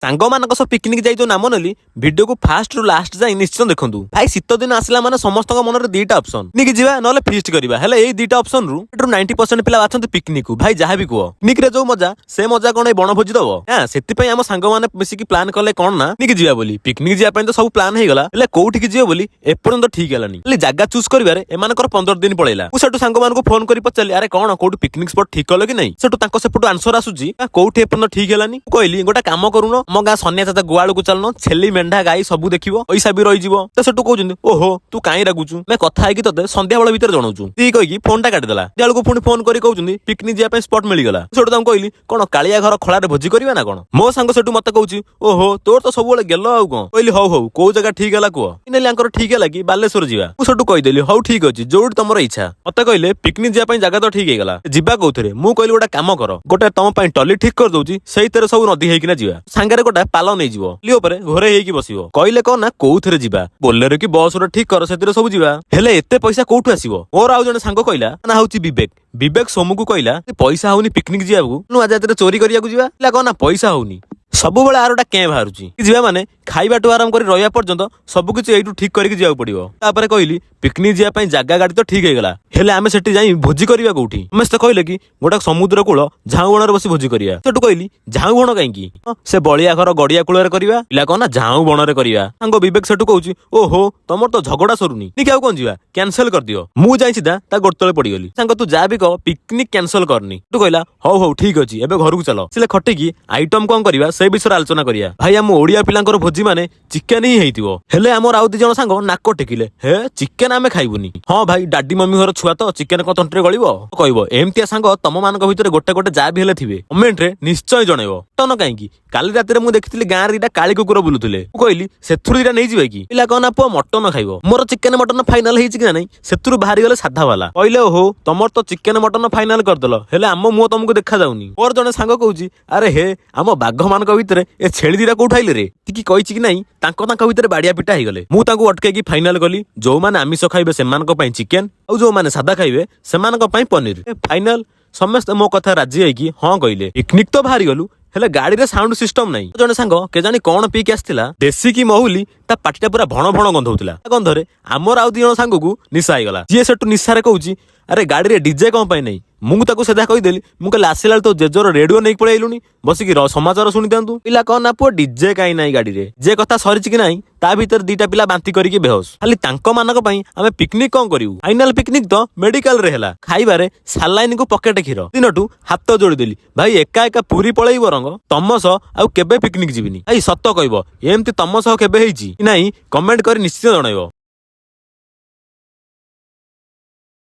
ସାଙ୍ଗମାନଙ୍କ ସହ ପିକନିକ ଯାଇ ଯୋଉ ନାମ ନେଲି, ଭିଡିଓକୁ ଫାଷ୍ଟ ରୁ ଲାଷ୍ଟ ଯାଇ ନିଶ୍ଚିତ ଦେଖନ୍ତୁ। ଭାଇ, ଶୀତ ଦିନ ଆସିଲା ମାନେ ସମସ୍ତଙ୍କ ମନରେ ଦିଟା ଅପସନ, ପିକନିକ ଯିବା ନହେଲେ ଫିଷ୍ଟ କରିବା। ହେଲେ ଏଇ ଦିଟା ଅପସନ ରୁ ଏଠୁ 90% ପିଲା ବାଛନ୍ତି ପିକନିକ। ଭାଇ, ଯାହା ବି କୁହ, ପିକନିକ ରେ ଯୋଉ ମଜା, ସେ ମଜା କଣ ଏଇ ବଣଭୋଜି ଦବ ନା? ସେଥିପାଇଁ ଆମ ସାଙ୍ଗମାନେ ମିଶିକି ପ୍ଲାନ୍ କଲେ କଣ ନା ପିକନିକ ଯିବା ବୋଲି। ପିକନିକ ଯିବା ପାଇଁ ତ ସବୁ ପ୍ଲାନ୍ ହେଇଗଲା, ହେଲେ କୋଉଠିକି ଯିବ ବୋଲି ଏପର୍ଯ୍ୟନ୍ତ ଠିକ ହେଲାନି। ହେଲେ ଜାଗା ଚୁଜ୍ କରିବାରେ ଏମାନଙ୍କର 15 ଦିନ ପଳେଇଲା। ମୁଁ ସେଠୁ ସାଙ୍ଗମାନଙ୍କୁ ଫୋନ କରି ପଚାରିଲି, ଆରେ କଣ, କୋଉଠି ପିକନିକ ସ୍ପଟ ଠିକ କଲ କି ନାଇଁ? ସେଠୁ ତାଙ୍କ ସେପଟୁ ଆନ୍ସର ଆସୁଛି, "ନା, କୋଉଠି ଏପର୍ଯ୍ୟନ୍ତ ଠିକ ହେଲାନି।" ମୁଁ କହିଲି, ଗୋଟେ କାମ କରୁନ, ଆମ ଗାଁ ସନିଆ ଚାଚା ଗୁଆଳକୁ ଚାଲୁନ, ଛେଲି, ମେଣ୍ଢା, ଗାଈ ସବୁ ଦେଖିବ, ପଇସା ବି ରହିଯିବ। ତ ସେଠୁ କହୁଛନ୍ତି, ଓହୋ, ତୁ କାଇଁ ରାଗୁଛୁ, ଆମେ କଥା ହେଇକି ତତେ ସନ୍ଧ୍ୟା ବେଳ ଭିତରେ ଜଣଉଛୁ। ଏତିକି କହିକି ଫୋନ ଟା କାଟିଦେଲା। ବେଳକୁ ପୁଣି ଫୋନ କରି କହୁଛନ୍ତି, ପିକନିକ ଯିବା ପାଇଁ ସ୍ପଟ ମିଳିଗଲା। ସେଠୁ ତାଙ୍କୁ କହିଲି, କଣ କାଳିଆ ଘର ଖଳାରେ ଭୋଜି କରିବା ନା କଣ? ମୋ ସାଙ୍ଗ ସେଠୁ ମତେ କହୁଛି, ଓହୋ, ତୋର ତ ସବୁବେଳେ ଗେଲ, ଆଉ କଣ? କହିଲି, ହଉ ହଉ, କୋଉ ଜାଗା ଠିକ ହେଲା କୁହ। ଫାଇନାଲି ଆଙ୍କର ଠିକ ହେଲା କି ବାଲେଶ୍ୱର ଯିବା। ମୁଁ ସେଠୁ କହିଦେଲି, ହଉ ଠିକ ଅଛି, ଯୋଉଠି ତମର ଇଚ୍ଛା। ମତେ କହିଲେ, ପିକନିକ ଯିବା ପାଇଁ ଜାଗା ତ ଠିକ ହେଇଗଲା, ଯିବା କୋଉଥିରେ? ମୁଁ କହିଲି, ଗୋଟେ କାମ କର, ଗୋଟେ ତମ ପାଇଁ ଟଲି ଠିକ କରିଦଉଛି, ସେଇଥିରେ ସବୁ ନଦୀ ହେଇକିନା ଯିବା। ସାଙ୍ଗରେ ଗୋଟେ ପାଲ ନେଇଯିବ, ଟଲି ଉପରେ ଘୋରେ ହେଇକି ବସିବ। କହିଲେ କଣ ନା କୋଉଥିରେ ଯିବା? ବୋଲେରୋ କି ବସ ର ଠିକ କର, ସେଥିରେ ସବୁ ଯିବା। ହେଲେ ଏତେ ପଇସା କୋଉଠୁ ଆସିବ? ମୋର ଆଉ ଜଣେ ସାଙ୍ଗ କହିଲା, ନା ହଉଛି ବିବେକ। ବିବେକ ସୋମୁକୁ କହିଲା, ପଇସା ହଉନି ପିକନିକ ଯିବାକୁ, ନୂଆ ଜାତିରେ ଚୋରି କରିବାକୁ ଯିବା। ହେଲା କଣ ନା ପଇସା ହଉନି, ସବୁବେଳେ ଆରଟା କେଁ ବାହାରୁଛି। ଯିବା ମାନେ ଖାଇବାଠୁ ଆରମ୍ଭ କରି ରହିବା ପର୍ଯ୍ୟନ୍ତ ସବୁ କିଛି ଏଇଠୁ ଠିକ କରିକି ଯିବାକୁ ପଡିବ। ତାପରେ କହିଲି, ପିକନିକ ଯିବା ପାଇଁ ଜାଗା, ଗାଡି ତ ଠିକ ହେଇଗଲା, ହେଲେ ଆମେ ସେଠି ଯାଇ ଭୋଜି କରିବା କୋଉଠି? ସମସ୍ତେ କହିଲେ କି ଗୋଟେ ସମୁଦ୍ର କୂଳ ଝାଉଁ ବଣରେ ବସି ଭୋଜି କରିବା। ସେଠୁ କହିଲି, ଝାଉଁ ବଣ କାହିଁକି? ହଁ, ସେ ବଳିଆ ଘର ଗଡିଆ କୂଳରେ କରିବା। ପିଲା କଣ ନା ଝାଉଁ ବଣରେ କରିବା। ସାଙ୍ଗ ବିବେକ ସେଠୁ କହୁଛି, ଓହୋ, ତମର ତ ଝଗଡା ସରୁନି, ଟିକେ ଆଉ କଣ ଯିବା, କ୍ୟାନସେଲ କରିଦିଅ। ମୁଁ ଯାଇ ସିଧା ତା ଗୋଡ ତଳେ ପଡିଗଲି, ସାଙ୍ଗ, ତୁ ଯାହା ବି କହ, ପିକନିକ କ୍ୟାନସଲ କରନି। ତୁ କହିଲା, ହଉ ହଉ, ଠିକ ଅଛି, ଏବେ ଘରକୁ ଚାଲ, ସିଲେ ଖଟିକି ଆଇଟମ କଣ କରିବା ସେ ବିଷୟରେ ଆଲୋଚନା କରିବା। ଭାଇ, ଆମ ଓଡିଆ ପିଲାଙ୍କର ଭୋଜି ମାନେ ଚିକେନ ହିଁ ହେଇଥିବ। ହେଲେ ଆମର ଆଉ ଦି ଜଣ ସାଙ୍ଗ ନାକ ଟେକିଲେ, ହେ, ଚିକେନ ଆମେ ଖାଇବୁନି। ହଁ ଭାଇ, ଡାଡି ମମି ଘର ଛୁଆ ତ, ଚିକେନ କଣ ତଣ୍ଟିରେ ଗଳିବ? କହିବ, ଏମିତିଆ ସାଙ୍ଗ ତମ ମାନଙ୍କ ଭିତରେ ଗୋଟେ ଗୋଟେ ଯାହା ବି ହେଲେ ଥିବେ, କମେଣ୍ଟରେ ନିଶ୍ଚୟ ଜଣେଇବ। ମଟନ କାହିଁକି? କାଲି ରାତିରେ ମୁଁ ଦେଖିଥିଲି ଗାଁରେ ଦିଟା କାଳି କୁକୁର ବୁଲୁଥିଲେ। ମୁଁ କହିଲି, ସେଥିରୁ ଦିଟା ନେଇଯିବେ କି? ପିଲା କଣ ନା ପୁଅ ମଟନ ଖାଇବ। ମୋର ଚିକେନ ମଟନ ଫାଇନାଲ ହେଇଛି କି ନା ନାଇଁ, ସେଥିରୁ ବାହାରି ଗଲେ ସାଧା ବାଲା। କହିଲେ, ଓହୋ, ତମର ତ ଚିକେନ ମଟନ ଫାଇନାଲ କରିଦେଲ, ହେଲେ ଆମ ମୁହଁ ତମକୁ ଦେଖା ଯାଉନି। ମୋର ଜଣେ ସାଙ୍ଗ କହୁଛି, ଆରେ ହେ, ଆମ ବାଘ ମାନଙ୍କ ଭିତରେ ଏ ଛେଳି ଦିଟା କୋଉଠୁ ଆଇଲେ ରେ? ଟିକେ କହିଛି କି ନାଇଁ, ତାଙ୍କ ତାଙ୍କ ଭିତରେ ବାଡିଆ ପିଟା ହେଇଗଲେ। ମୁଁ ତାଙ୍କୁ ଅଟକେଇକି ଫାଇନାଲ କଲି, ଯୋଉମାନେ ଆମିଷ ଖାଇବେ ସେମାନଙ୍କ ପାଇଁ ଚିକେନ, ଆଉ ଯୋଉମାନେ ସାଧା ଖାଇବେ ସେମାନଙ୍କ ପାଇଁ ପନିର। ଫାଇନାଲ ସମସ୍ତେ ମୋ କଥା ରାଜି ହେଇକି ହଁ କହିଲେ। ପିକନିକ ତ ବାହାରି ଗଲୁ, ହେଲେ ଗାଡିରେ ସାଉଣ୍ଡ ସିଷ୍ଟମ ନାହିଁ। ଜଣେ ସାଙ୍ଗ କେଜାଣି କଣ ପିଇକି ଆସିଥିଲା, ଦେଶୀ କି ମହୁଲି, ତା ପାଟିଟା ପୁରା ଭଣ ଭଣ ଗନ୍ଧଉଥିଲା। ତା ଗନ୍ଧରେ ଆମର ଆଉ ଦି ଜଣ ସାଙ୍ଗକୁ ନିଶା ହେଇଗଲା। ଯିଏ ସେଠୁ ନିଶାରେ କହୁଛି, ଆରେ, ଗାଡିରେ ଡିଜେ କଣ ପାଇଁ ନାହିଁ? ମୁଁ ତାକୁ ସିଧା କହିଦେଲି, ମୁଁ କହିଲି, ଆସିଲା ବେଳେ ତୋ ଜେଜର ରେଡିଓ ନେଇକି ପଳେଇ ଆଇଲୁଣି, ବସିକି ସମାଚାର ଶୁଣିଥାନ୍ତୁ। ପିଲା କଣ ନା ପୁଅ, ଡିଜେ କାଇଁ ନାହିଁ ଗାଡିରେ? ଯେ କଥା ସରିଛି କି ନାହିଁ, ତା ଭିତରେ ଦିଟା ପିଲା ବାନ୍ତି କରିକି ବେହୋସ। ଖାଲି ତାଙ୍କ ମାନଙ୍କ ପାଇଁ ଆମେ ପିକନିକ କଣ କରିବୁ? ଫାଇନାଲ ପିକନିକ ତ ମେଡିକାଲରେ ହେଲା, ଖାଇବାରେ ସାଲାଇନକୁ ପକେଟ କ୍ଷୀର। ଦିନଠୁ ହାତ ଯୋଡ଼ିଦେଲି ଭାଇ, ଏକା ଏକା ପୁରୀ ପଳେଇବ ରଙ୍ଗ, ତମ ସହ ଆଉ କେବେ ପିକନିକ ଯିବିନି। ଭାଇ, ସତ କହିବ, ଏମିତି ତମ ସହ କେବେ ହେଇଛି କି ନାହିଁ, କମେଣ୍ଟ କରି ନିଶ୍ଚିତ ଜଣେଇବ।